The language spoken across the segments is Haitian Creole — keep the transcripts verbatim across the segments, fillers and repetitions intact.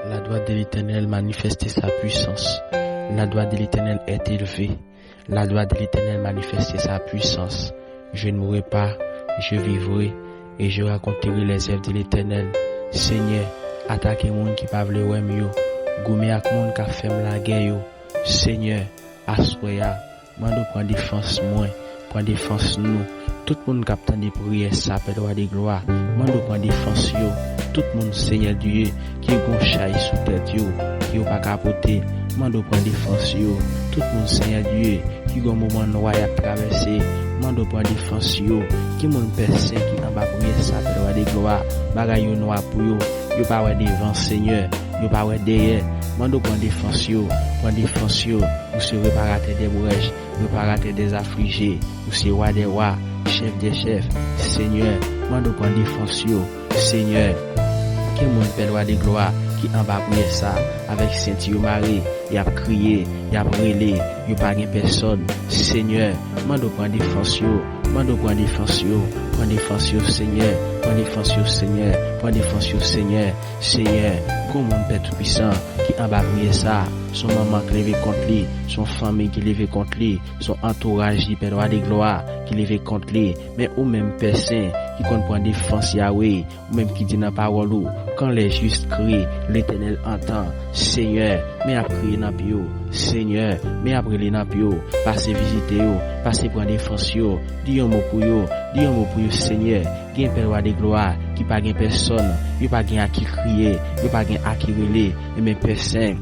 La droite de l'Éternel manifeste sa puissance. La droite de l'Éternel est élevée. La droite de l'Éternel manifeste sa puissance. Je ne mourrai pas, je vivrai et je raconterai les œuvres de l'Éternel. Senyè, atake moun ki pa vle wè m yo. Goumen ak moun k ap fè m lagè yo. Senyè, aswè a, mande w pran defans mwen, pran defans nou. Tout moun k ap tande priyè sa, Pè Wa de Glwa, mande w pran defans yo. Tout moun, Senyè Dye, ki gon chay sou tèt yo, ki yo pa ka pote, mande w pran defans yo. Tout moun, Senyè Dye, ki gon moman nwa y ap travèse, mande w pran defans yo. Ki moun, Pè Sen, ki anba priyè sa, Pè Wa de Glwa, bagay yo nwa pou yo, yo pa wè devan, Senyè, yo pa wè dèyè, mande w pran defans yo, pran defans yo. Ou se reparatè dè brèch, reparatè dè aflije. Ou se Wa dè wa, Chèf dè chèf. Senyè, mande w pran defans yo. Senyè, gen moun, Pè Wa de Glwa, ki anba priyè sa, avèk senti yo mare, y ap kriye, y ap rele, yo pa gen pèsòn. Senyè, mande w pran defans yo, mande w pran defans yo, pran defans yo, Senyè, pran defans yo, Senyè, pran defans yo, Senyè. Senyè, gen moun, Pè Toupisan, ki anba priyè sa, s on manman k leve kont li, s on fanmi ki leve kont li, s on antouraj li, Pè Wa de Glwa, ki leve kont li. Men ou menm, Pè Sen, ki konn pran defans, Yawe, ou menm ki di nan pawòl ou, quand les justes crient, l'Éternel entend. Senyè, men y ap kriye nan pye w. Senyè, men y ap rele nan pye w. Pase vizite yo, pase pran defans yo. Di yon mo pou yo, di yon mo pou yo, Senyè. Gen, Pè Wa de Glwa, ki pa gen pèsòn, yo pa gen a ki kriye, yo pa gen a ki rele. Enben, Pè Sen,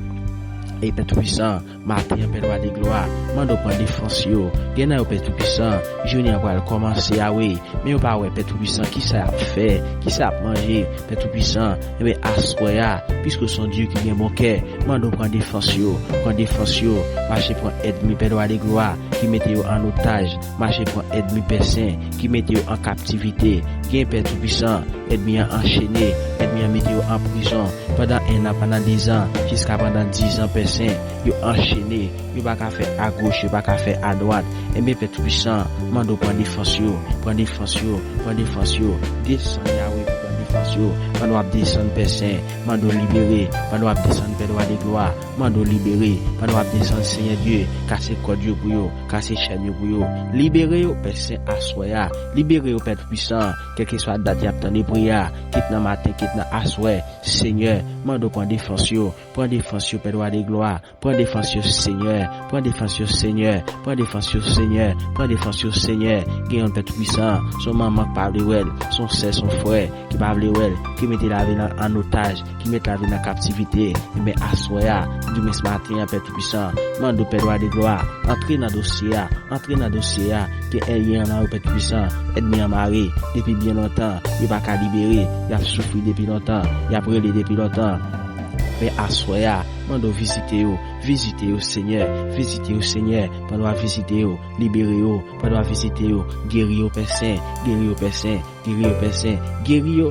e Pè Toupisan, maten an, Pè Wa de Glwa, mande w pran defans yo. Gen nan yo, Pè Toupisan, jounen an pral kòmanse a, wi. Men yo pa wè, Pè Toupisan, kisa y ap fè, kisa y ap manje, Pè Toupisan. Enben, aswè a, piske w se yon Dye ki gen bon kè, mande w pran defans yo, pran defans yo. Mache pran ènmi, Pè Wa de Glwa, ki mete yo an otaj. Mache pran ènmi, Pè Sen, ki mete yo an kaptivite. Gen, Pè Toupisan, ènmi an anchene, ènmi an mete yo an prizon pandan en an, pandan dezan, jiska pandan dizan, Pè Sen, yo anchene, yo pa ka fè agoch, yo pa ka fè adwat. Enben, Pè Toupisan, mande w pran defans yo, pran defans yo, pran defans yo. Desann, Yawe, pou pran defans yo. Pandan w ap desann, Pè Sen, mande w libere. Pandan w ap desann, Pè Wa de Glwa, mande w libere. Pandan w ap desann, Senyè Dye, kase kòd yo pou yo, kase chèn yo pou yo. Libere yo, Pè Sen, aswè a. Libere yo, Pè Toupisan, kèlkeswa dat y ap tande priyè a, kit nan maten, kit nan aswè. Senyè, mande w pran defans yo, pran defans yo, Pè Wa de Glwa, pran defans yo, Senyè, pran defans yo, Senyè, pran defans yo, Senyè, pran defans yo, Senyè. Gen yon, Pè Toupisan, s on manman k pa vle wè l, s on sè, s on frè ki pa vle wè l, ki mete lavi l an otaj, ki met lavi l nan kaptivite. Enben, aswè a, oudimens maten an, Pè Toupisan, mande w, Pè Wa de Glwa, antre nan dosye a, antre nan dosye a. Gen ènmi an nan yo, Pè Toupisan, ènmi an mare depi byen lontan, yo pa ka libere, y ap soufri depi lontan, y ap rele depi lontan. Men aswè a, mande w vizite yo, vizite yo, Senyè, vizite yo, Senyè, pandan w ap vizite yo, libere yo, pandan w ap vizite yo, geri yo, Pè Sen, geri yo, Pè Sen, geri yo, Pè Sen, geri yo.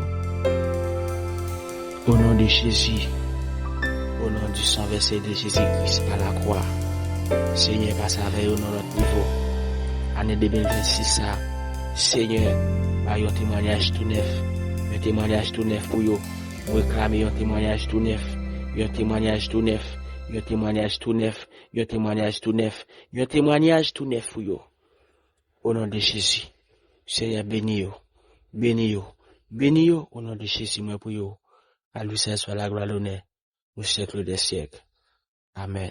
O non de Jezi, o non du sang versé de Jésus-Christ par la croix, Senyè, pase avè yo nan lòt nivo. Ane de mil vennsis sa, Senyè, bay yon temwanyaj tou nèf, yon temwanyaj tou nèf pou yo. Mwen reklame yon temwanyaj tou nèf, yon temwanyaj tou nèf, yon temwanyaj tou nèf, yon temwanyaj tou nèf, yon temwanyaj tou nèf pou yo. O non de Jezi, Senyè, beni yo, beni yo, beni yo, o non de Jezi, mwen priye w. A lui seul soit la gloire, l'honneur, au siècle des siècles. Amèn.